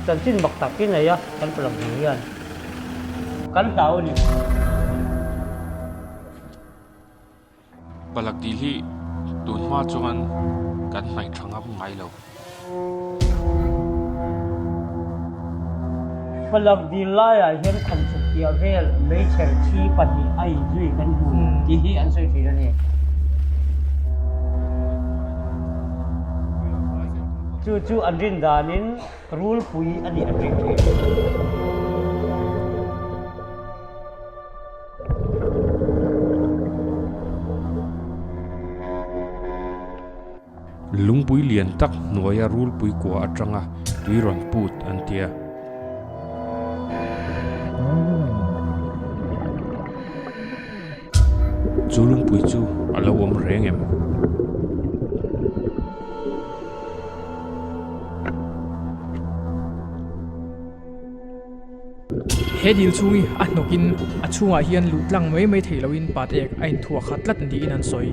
Chanchin mak tak hi nei a, kan palak dil hian kan hlau a ni. Palak dil hi tun hma chuan kan hnaih tha ngam ngai lo. Palak dil laiah hian khamchhuk piah vel meichher thi pahnih a inzui kan hmu tih hi an sawi thin a ni. Chu chu an rin danin rulpui a nih an ring thin. Lungpui lian tak hnuaia rulpui kua atanga tui rawn put an tia. Chu lungpui chu a lo awm reng em? He dil chhung hi a hnawkin a chhungah hian luh tlang mai mai theih loin pat ek a inthuah khat tlat niin an sawi.